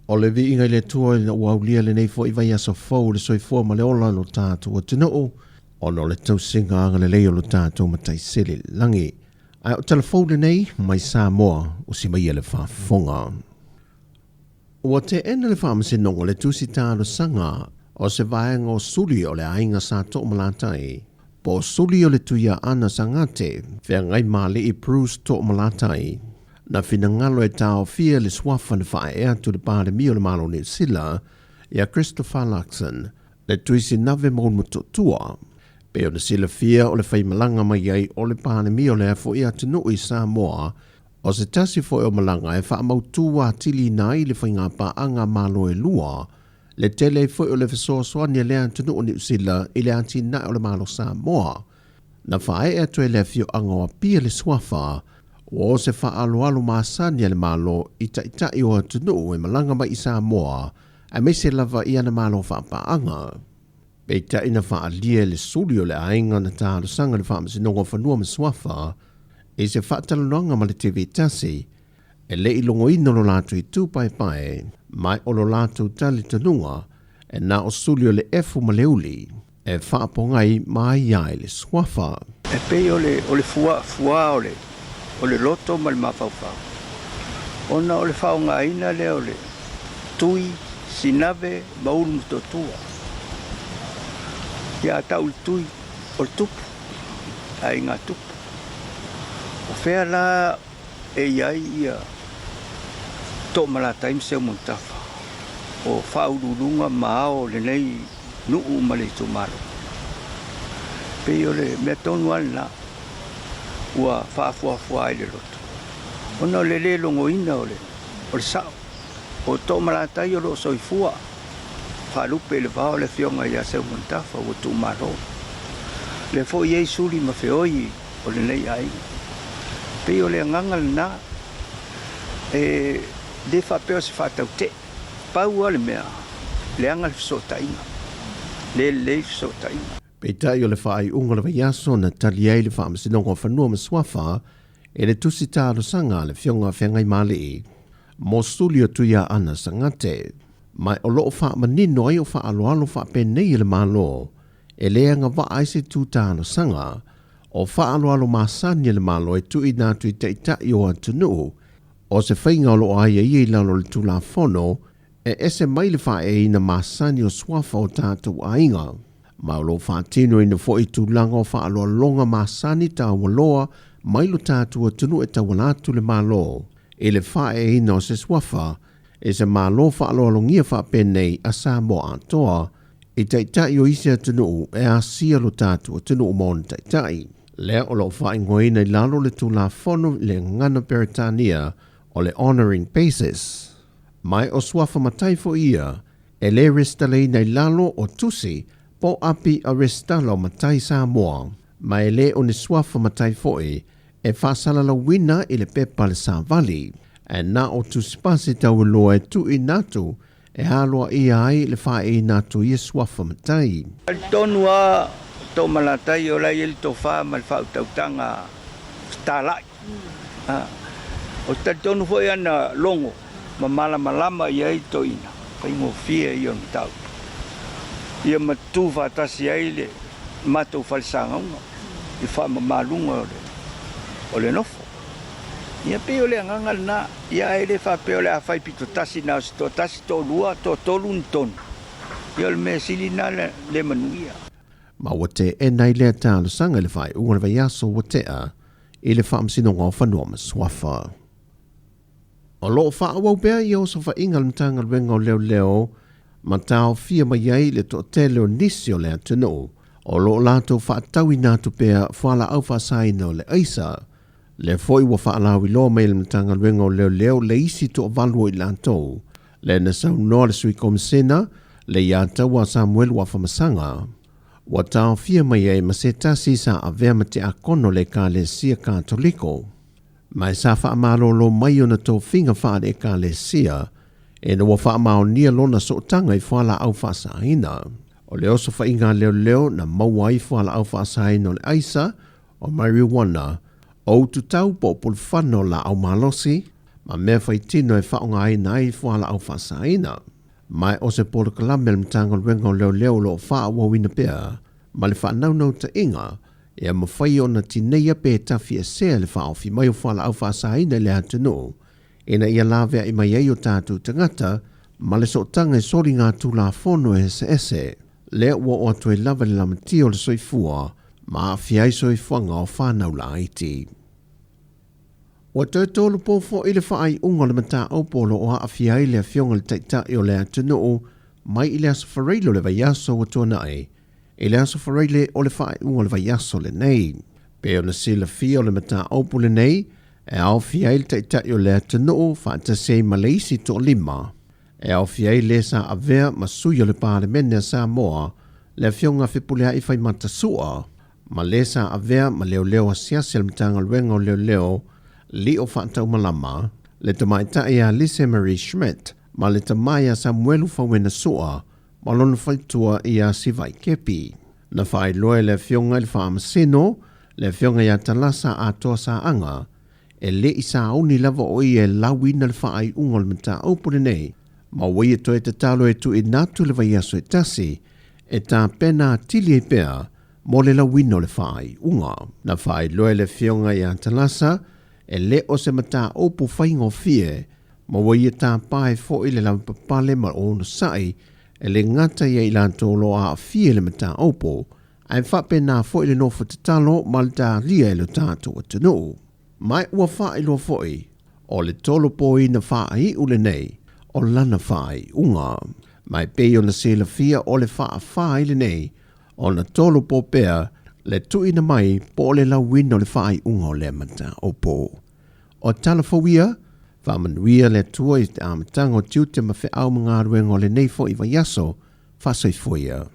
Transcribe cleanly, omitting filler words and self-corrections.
O le viiga i le Atua ina ua aulia lenei foi vaiaso fou i le soifua ma le ola o lo tatou atunuu, ona o le tausiga agalelei o lo tatou Matai Sili i le lagi. Ae o tala fou lenei mai Samoa, usi maia le faafofoga. Ua teena le Faamasinoga le tusi talosaga o se vaega o suli o le aiga Sa Toomalatai, po o suli o le Tuiaana Sagate, Feagaimaalii Bruce Toomalatai, na finagalo e taofia le suafa na faaee atu le Palemia o le Malo o Niu Sila, ia Christopher Luxon, le Tuisinave Maulumatutua. Pei ona silafia o le faimalaga mai ai o le Palemia o lea foi atunuu i Samoa, o se tasi foi o malaga e faamautu atiliina ai le faigapaaga a Malo e lua, le tele ai foi o le fesoasoani a lea atunuu o Niu Sila i le atinae o le Malo Samoa. Na faaee atu e le afioaga o Apia le suafa, ua o se faaaloalo masani a le Malo i taitai o atunuu e malaga mai i Samoa, aemaise lava i ana malo faapaaga. Peitai na faaalia e le suli o le aiga na talosaga i le Faamasinoga o Fanua ma Suafa i se faatalanoaga ma le TV tasi, e le i logoina lo latou itu paepae, ma o lo latou talitonuga e na o suli o le efu ma le uli e faapogai ma aia ai le suafa. E pei o le o le fua fuā o le o le loto ma le mafaufau, ona o le faaaogaina lea o le tui sinave ma ulu matuatua. Ia a tau i le tui o le tupu, aiga tupu. O fea la e i ai ia Toomalatai ma Seumanutafa o faauluuluga ma ao o lenei nuu ma le itumalo. Pei o le mea tonu lava lena ua faafuafua ai le loto, ona o le le logoina o le o le sao. O Toomalatai o lo o soifua faalupe i le vao le afioga ia Seumanutafa ua tuumalo. Lea foi e i ai suli ma feoi o lenei aiga. Pei o le agaga lena, e le faapea o se faatautee, pau lava le mea, leaga le fesootaiga, le lelei fesootaiga. Peitai o le faaiuga o le vaiaso na tali ai le Faamasinoga o Fanua ma Suafa i le tusi talosaga a le Afioga Feagaimaalii mo suli o Tuiaana Sagate, ma o lo o faamanino ai o faaaloalo faapenei e le Malo e le agavaa ai se tu talosaga o faaaloalo masani a le Malo e tuuina atu i taitai o atunuu o se faiga o lo o aiaia i lalo o le Tulafono e ese mai le faaeeina masani o suafa o tatou aiga, ma o lo o faatinoina foi tulaga o faaaloaloga masani taua loa mai lo tatou atunuu e tauala atu le Malo i le faaeeina o se suafa i se Malo faaaloalogia faapenei a Samoa atoa i taitai o isi atunuu e asia lo tatou atunuu ma ona taitai. Lea o lo o faaigoaina i lalo o le Tulafono i le gagana Peretania o le Honouring Basis. Ma o suafa matai foi ia e le resitalaina i lalo o tusi po o api a resitala o matai Samoa, ma e le o ni suafa matai foi e faasalalauina i le pepa a le savali, ae na o tusipasi taualoa e tuuina atu e aloaia ai le faaeina atu o ia suafa matai. Talitonu lava Toomalatai o la e i ai le tofa ma le faautautaga fetalai. Ou te talitonu foi ana logo ma malamalama i ai toeaiina, faigofie ia o le mataupu. Ia ma tutu faatasi ai le matou fale sagauga i faamamaluga o le nofo. Ia pei o le agaga lena, ia ae le faapea o le a fai pitotasi na o se toatasi, toalua, toatolu ni tonu. Ia o le mea sili lena le manuia. Ma ua teena ai lea talosaga i le faaiuga o le vaiaso ua tea i le Faamasinoga o Fanua ma Suafa. O lo o faaauau pea ia osofaiga a le Matagaluega o Leoleo ma taofia mai ai le toatele o nisi o le atunuu o lo o latou faatauina atu pea fualaau faasaina o le aisa. Lea foi ua faalauiloa mai e le Matagaluega o Leoleo le isi toavalu o i latou, lea na saunoa le Sui Komisena Leiataua Samuelu Afamasaga, ua taofia mai ai ma se tasi sa avea ma tiakono o le Ekalesia Katoliko, ma e sa faamalolo mai ona tofiga faale-Ekalesia ina ua faamaonia lona sootaga i fualaau faasaina. O le osofaiga a leoleo na maua ai fualaau faasaina o le aisa, o marijuana, o ututau po o pulufana o laau malosi, ma mea faitino e faaaogaina ai fualaau faasaina. Ma o se polokalame a le Matagaluega o Leoleo o lo o faaauauina pea ma le faanaunautaiga ia mafai ona tineia pe tafiesea le faaofi mai o fualaau faasaina i le atunuu ina ia laveai mai ai o tatou tagata ma le sootaga e soligatulafono eseese lea ua oo atu ai lava i le lamatia o le soifua ma aafia ai soifuaga o fanau laiti. Ua toe tolopo foi le faaiuga o le mataupu o lo o aafia ai le Afioga i le Taitai o le atunuu mai i le Aso Faraile o le vaiaso ua tuanai i le Aso Faraile o le faaiuga o le vaiaso lenei. Pei ona silafia o le mataupu lenei e aofia ai le Taitai o le atunuu faatasi ai ma le isi toalima e aofia ai le sa avea ma sui o le Palemene a Samoa, le Afioga Fepuleai Faimata Sua, ma le sa avea ma leoleo asiasi a le Matagaluega o Leoleo Lio Faataumalama, le tamaitai ia Lise Marie Schmidt, ma le tama ia Samuelu Fauena Sua ma lona faletua ia Sivai Kepi. Na faailoa e le Afioga i le Faamasino, le Afioga ia Talasa Atoa Saaga, e le i sauni lava o ia e lauina le faaiuga o le mataupu lenei, ma ua ia toe tatalo e tuuina atu le vaiaso e tasi e tapena atili ai pea mo le lauina o le faaiuga. Na faailoa e le Afioga ia Talasa e le o se mataupu faigofie, ma ua ia tapa ai foi le lavapapale ma onosai e le gata ia i latou o lo o aafia i le mataupu, ae faapena foi le nofo tatalo ma le talia e lo tatou atunuu. Ma ua faailoa foi, o le tolopoina faaiu lenei o lana faaiuga. Ma e pei ona silafia o le faafa ai lenei ona tolopo pea le tuuina mai po o le lauina o le faaiuga o lea mataupu. O tala fou ia, faamanuia le Atua i le amataga o tiute ma feau ma galuega o lenei foi vaiaso, faasoifua ia.